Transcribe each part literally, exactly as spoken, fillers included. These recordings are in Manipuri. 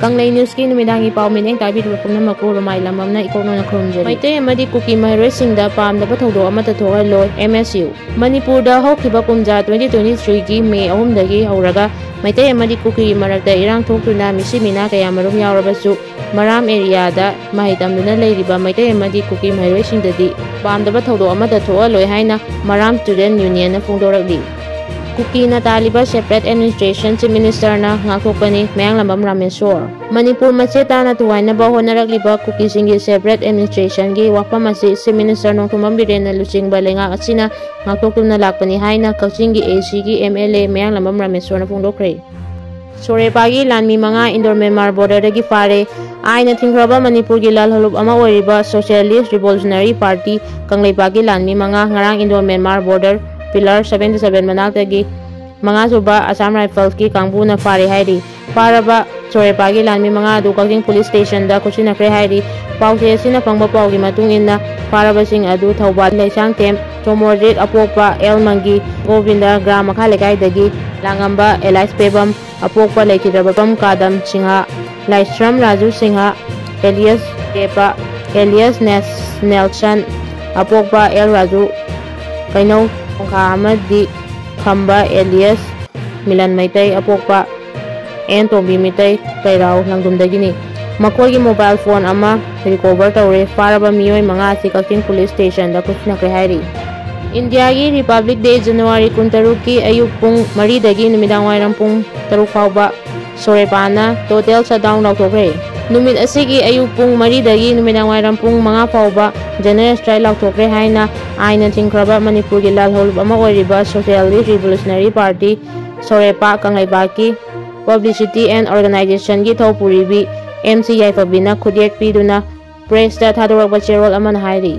ꯀꯪꯂꯩ ꯅ꯭ꯌꯨꯁꯀꯤ ꯅꯨꯃꯤꯗꯥꯡꯒꯤ ꯄꯥꯎ ꯃꯤꯠꯌꯦꯡ ꯇꯥꯕꯤꯔꯤꯕ ꯄꯨꯝꯅꯃꯛꯄꯨ ꯔꯨꯃꯥꯏ ꯂꯝꯕꯝꯅ ꯏꯀꯣꯛꯅꯅ ꯈꯨꯔꯨꯝꯖꯔꯤ꯫ ꯃꯩꯇꯩ ꯑꯃꯗꯤ ꯀꯨꯀꯤ ꯃꯍꯩꯔꯣꯏꯁꯤꯡꯗ ꯄꯥꯝꯗꯕ ꯊꯧꯗꯣꯛ ꯑꯃꯠꯇ ꯊꯣꯛꯍꯜꯂꯣꯏ, ꯑꯦꯝ ꯑꯦꯁ ꯌꯨ꯫ ꯃꯅꯤꯄꯨꯔꯗ ꯍꯧꯈꯤꯕ ꯀꯨꯝꯖꯥ twenty twenty-threeꯒꯤ ꯃꯦ ꯑꯍꯨꯝꯗꯒꯤ ꯍꯧꯔꯒ ꯃꯩꯇꯩ ꯑꯃꯗꯤ ꯀꯨꯀꯤꯒꯤ ꯃꯔꯛꯇ ꯏꯔꯥꯡ ꯊꯣꯛꯇꯨꯅ ꯃꯤꯁꯤ ꯃꯤꯅꯥ ꯀꯌꯥꯃꯔꯨꯝ ꯌꯥꯎꯔꯕꯁꯨ, ꯃꯔꯥꯝ ꯑꯦꯔꯤꯌꯥꯗ ꯃꯍꯩ ꯇꯝꯗꯨꯅ ꯂꯩꯔꯤꯕ ꯃꯩꯇꯩ ꯑꯃꯗꯤ ꯀꯨꯀꯤ ꯃꯍꯩꯔꯣꯏꯁꯤꯡꯗꯗꯤ ꯄꯥꯝꯗꯕ ꯊꯧꯗꯣꯛ ꯑꯃꯠꯇ ꯊꯣꯛꯍꯜꯂꯣꯏ ꯍꯥꯏꯅ ꯃꯔꯥꯝ ꯁ꯭ꯇꯨꯗꯦꯟꯠ ꯌꯨꯅꯤꯌꯟꯅ ꯐꯣꯡꯗꯣꯔꯛꯂꯤ꯫ ꯀꯨꯀꯤꯅ ꯇꯥꯜꯂꯤꯕ separate administration Chief Ministerꯅ ꯉꯥꯛꯊꯣꯛꯄꯅꯤ, ꯃꯌꯥꯡꯂꯝꯕꯝ ꯔꯥꯃꯦꯁꯣꯔ꯫ ꯃꯅꯤꯄꯨꯔ ꯃꯆꯦꯠ ꯇꯥꯅ ꯊꯨꯒꯥꯏꯅꯕ ꯍꯣꯠꯅꯔꯛꯂꯤꯕ ꯀꯨꯀꯤꯁꯤꯡꯒꯤ separate administrationꯒꯤ ꯋꯥꯐꯝ ꯑꯁꯤ Chief Minister ꯅꯣꯡꯊꯣꯝꯕꯝ ꯕꯤꯔꯦꯟꯅ ꯂꯨꯆꯤꯡꯕ ꯂꯩꯉꯥꯛ ꯑꯁꯤꯅ ꯉꯥꯛꯊꯣꯛꯇꯨꯅ ꯂꯥꯛꯄꯅꯤ ꯍꯥꯏꯅ ꯀꯛꯆꯤꯡꯒꯤ ACꯒꯤ MLA ꯃꯌꯥꯡꯂꯝꯕꯝ ꯔꯥꯃꯦꯁꯣꯔꯅ ꯐꯣꯡꯗꯣꯛꯈ꯭ꯔꯦ꯫ ꯁꯣꯔꯦꯄꯥꯒꯤ ꯂꯥꯟꯃꯤ ꯃꯉꯥ ꯏꯟꯗꯣ ꯃ꯭ꯌꯥꯟꯃꯥꯔ ꯕꯣꯔꯗꯔꯗꯒꯤ ꯐꯥꯔꯦ꯫ ꯑꯥꯏꯟꯅ ꯊꯤꯡꯈ꯭ꯔꯕ ꯃꯅꯤꯄꯨꯔꯒꯤ ꯂꯥꯜꯍꯧꯂꯨꯞ ꯑꯃ ꯑꯣꯏꯔꯤꯕ Socialist Revolutionary Party ꯀꯪꯂꯩꯄꯥꯛꯀꯤ ꯂꯥꯟꯃꯤ ꯃꯉꯥ ꯉꯔꯥꯡ Indo Myanmar border pillar seventy seven ꯃꯅꯥꯛꯇꯒꯤ ꯃꯉꯥꯁꯨꯕ Assam Riflesꯀꯤ ꯀꯥꯡꯕꯨꯅ ꯐꯥꯔꯦ ꯍꯥꯏꯔꯤ꯫ ꯐꯥꯔꯕ ꯁꯣꯔꯦꯄꯥꯒꯤ ꯂꯥꯟꯃꯤ ꯃꯉꯥ ꯑꯗꯨ ꯀꯛꯆꯤꯡ ꯄꯨꯂꯤꯁ ꯁ꯭ꯇꯦꯁꯟꯗ ꯈꯨꯠꯁꯤꯟꯅꯈ꯭ꯔꯦ ꯍꯥꯏꯔꯤ꯫ ꯄꯥꯎꯆꯦ ꯑꯁꯤꯅ ꯐꯪꯕ ꯄꯥꯎꯒꯤ ꯃꯇꯨꯡ ꯏꯟꯅ ꯐꯥꯔꯕꯁꯤꯡ ꯑꯗꯨ ꯊꯧꯕꯥꯜ ꯂꯩꯁꯥꯡꯊꯦꯝ ꯁꯣꯃꯣꯔꯖꯤꯠ ꯑꯄꯣꯛꯄ ꯑꯦꯜ ꯃꯪꯒꯤ ꯒꯣꯕꯤꯟꯗ ꯒ꯭ꯔꯥꯝ ꯃꯈꯥ ꯂꯩꯀꯥꯏꯗꯒꯤ ꯂꯥꯡꯉꯝꯕ ꯑꯦꯂꯥꯏꯁ ꯄꯦꯕꯝ ꯑꯄꯣꯛꯄ ꯂꯩꯈꯤꯗ꯭ꯔꯕ ꯄꯝ ꯀꯥꯗꯝ ꯁꯤꯡꯍ, ꯂꯥꯏꯁ꯭ꯔꯝ ꯔꯥꯖꯨ ꯁꯤꯡꯍ, ꯑꯦꯂꯤꯌꯁ ꯗꯦꯄ, ꯑꯦꯂꯤꯌꯁ ꯅꯦꯁ-, ꯅꯦꯜꯁꯟ ꯑꯄꯣꯛꯄ ꯑꯦꯜ ꯔꯥꯖꯨ ꯀꯩꯅꯧ ꯈꯣꯡꯈꯥ ꯑꯃꯗꯤ ꯈꯝꯕ ꯑꯦꯂꯤꯌꯁ ꯃꯤꯂꯟ ꯃꯩꯇꯩ ꯑꯄꯣꯛꯄ ꯑꯦꯟ ꯇꯣꯝꯕꯤ ꯃꯤꯇꯩ ꯀꯩꯔꯥꯎ ꯂꯪꯗꯨꯝꯗꯒꯤꯅꯤ꯫ ꯃꯈꯣꯏꯒꯤ ꯃꯣꯕꯥꯏꯜ ꯐꯣꯟ ꯑꯃ ꯔꯤꯀꯣꯚꯔ ꯇꯧꯔꯦ꯫ ꯐꯥꯔꯕ ꯃꯤꯑꯣꯏ ꯃꯉꯥ ꯑꯁꯤ ꯀꯛꯆꯤꯡ ꯄꯨꯂꯤꯁ ꯁ꯭ꯇꯦꯁꯟꯗ ꯈꯨꯠꯁꯤꯟꯅꯈ꯭ꯔꯦ ꯍꯥꯏꯔꯤ꯫ ꯏꯟꯗꯤꯌꯥꯒꯤ ꯔꯤꯄꯕ꯭ꯂꯤꯛ ꯗꯦ ꯖꯅꯋꯥꯔꯤ ꯀꯨꯟꯇꯔꯨꯛꯀꯤ ꯑꯌꯨꯛ ꯄꯨꯡ ꯃꯔꯤꯗꯒꯤ ꯅꯨꯃꯤꯗꯥꯡ ꯋꯥꯏꯔꯝ ꯄꯨꯡ ꯇꯔꯨꯛ ꯐꯥꯎꯕ ꯁꯣꯔꯦꯄꯥꯅ total shutdown ꯂꯥꯎꯊꯣꯛꯈ꯭ꯔꯦ꯫ ꯅꯨꯃꯤꯠ ꯑꯁꯤꯒꯤ ꯑꯌꯨꯛ ꯄꯨꯡ ꯃꯔꯤꯗꯒꯤ ꯅꯨꯃꯤꯗꯥꯡ ꯋꯥꯏꯔꯝ ꯄꯨꯡ ꯃꯉꯥ ꯐꯥꯎꯕ general strike ꯂꯥꯎꯊꯣꯛꯈ꯭ꯔꯦ ꯍꯥꯏꯅ ꯑꯥꯏꯟꯅ ꯊꯤꯡꯈ꯭ꯔꯕ ꯃꯅꯤꯄꯨꯔꯒꯤ ꯂꯥꯜꯍꯧꯂꯨꯞ ꯑꯃ ꯑꯣꯏꯔꯤꯕ Socialist Revolutionary Party ꯁꯣꯔꯦꯄꯥ ꯀꯪꯂꯩꯄꯥꯛꯀꯤ Publicity and Organizationꯒꯤ ꯊꯧꯄꯨꯔꯤꯕꯤ ꯑꯦꯝ ꯁꯤ ꯌꯥꯏꯐꯕꯤꯅ ꯈꯨꯠꯌꯦꯛ ꯄꯤꯗꯨꯅ pressꯇ ꯊꯥꯗꯣꯔꯛꯄ ꯆꯦꯔꯣꯜ ꯑꯃꯅ ꯍꯥꯏꯔꯤ꯫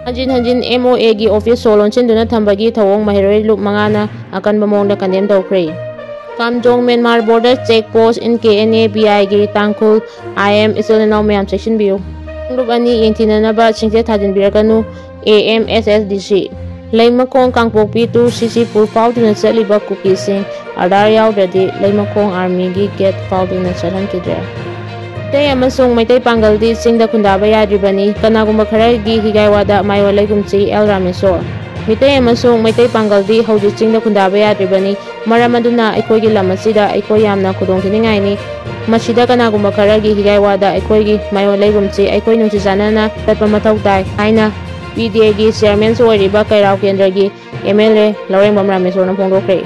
ꯍꯟꯖꯤꯟ ꯍꯟꯖꯤꯟ MOAꯒꯤ office ꯁꯣ ꯂꯣꯟꯁꯤꯟꯗꯨꯅ ꯊꯝꯕꯒꯤ ꯊꯧꯑꯣꯡ ꯃꯍꯩꯔꯣꯏ ꯂꯨꯞ ꯃꯉꯥꯅ ꯑꯀꯟꯕ ꯃꯑꯣꯡꯗ condemn ꯇꯧꯈ꯭ꯔꯦ꯫ Kamjong Myanmar border check post in K N A B Iꯒꯤ ꯇꯥꯡꯈꯨꯜ I M ꯏꯆꯤꯜ ꯏꯅꯥꯎ ꯃꯌꯥꯝ ꯆꯦꯛꯁꯤꯟꯕꯤꯌꯨ꯫ ꯂꯨꯞ ꯑꯅꯤ ꯌꯦꯡꯊꯤꯅꯅꯕ ꯆꯤꯡꯊꯦ ꯊꯥꯖꯤꯟꯕꯤꯔꯛꯀꯅꯨ, A M S S D C꯫ ꯂꯩꯃꯈꯣꯡ ꯀꯥꯡꯄꯣꯛꯄꯤ ꯇꯨ ꯁꯤꯁꯤꯄꯨꯔ ꯐꯥꯎꯗꯨꯅ ꯆꯠꯂꯤꯕ ꯀꯨꯀꯤꯁꯤꯡ ꯑꯥꯙꯥꯔ ꯌꯥꯎꯗ꯭ꯔꯗꯤ ꯂꯩꯃꯈꯣꯡ ꯑꯥꯔꯃꯤꯒꯤ ꯒꯦꯠ ꯐꯥꯎꯗꯨꯅ ꯆꯠꯍꯟꯈꯤꯗ꯭ꯔꯦ꯫ ꯃꯤꯇꯩ ꯑꯃꯁꯨꯡ ꯃꯩꯇꯩ ꯄꯥꯡꯒꯜꯗꯤ ꯆꯤꯡꯗ ꯈꯨꯟꯗꯥꯕ ꯌꯥꯗ꯭ꯔꯤꯕꯅꯤ꯫ ꯀꯅꯥꯒꯨꯝꯕ ꯈꯔꯒꯤ ꯍꯤꯒꯥꯏ ꯋꯥꯗ ꯃꯥꯏꯑꯣꯟ ꯂꯩꯒꯨꯝꯁꯤ ꯑꯦꯜ ꯔꯥꯃꯦꯁꯣꯔ꯫ ꯃꯤꯇꯩ ꯑꯃꯁꯨꯡ ꯃꯩꯇꯩ ꯄꯥꯡꯒꯜꯗꯤ ꯍꯧꯖꯤꯛ ꯆꯤꯡꯗ ꯈꯨꯟꯗꯥꯕ ꯌꯥꯗ꯭ꯔꯤꯕꯅꯤ꯫ ꯃꯔꯝ ꯑꯗꯨꯅ ꯑꯩꯈꯣꯏꯒꯤ ꯂꯝ ꯑꯁꯤꯗ ꯑꯩꯈꯣꯏ ꯌꯥꯝꯅ ꯈꯨꯗꯣꯡꯊꯤꯅꯤꯡꯉꯥꯏꯅꯤ꯫ ꯃꯁꯤꯗ ꯀꯅꯥꯒꯨꯝꯕ ꯈꯔꯒꯤ ꯍꯤꯒꯥꯏ ꯋꯥꯗ ꯑꯩꯈꯣꯏꯒꯤ ꯃꯥꯏꯑꯣꯟ ꯂꯩꯒꯨꯝꯁꯤ ꯑꯩꯈꯣꯏ ꯅꯨꯡꯁꯤ ꯆꯥꯟꯅꯅ ꯆꯠꯄ ꯃꯊꯧ ꯇꯥꯏ ꯍꯥꯏꯅ ꯄꯤ ꯗꯤ ꯑꯦꯒꯤ ꯆꯤꯌꯔꯃꯦꯟꯁꯨ ꯑꯣꯏꯔꯤꯕ ꯀꯩꯔꯥꯎ ꯀꯦꯟꯗ꯭ꯔꯒꯤ ꯑꯦꯝ ꯑꯦꯜ ꯑꯦ ꯂꯧꯔꯦꯝꯕꯝ ꯔꯥꯃꯦꯁꯣꯔꯅ ꯐꯣꯡꯗꯣꯛꯈ꯭ꯔꯦ꯫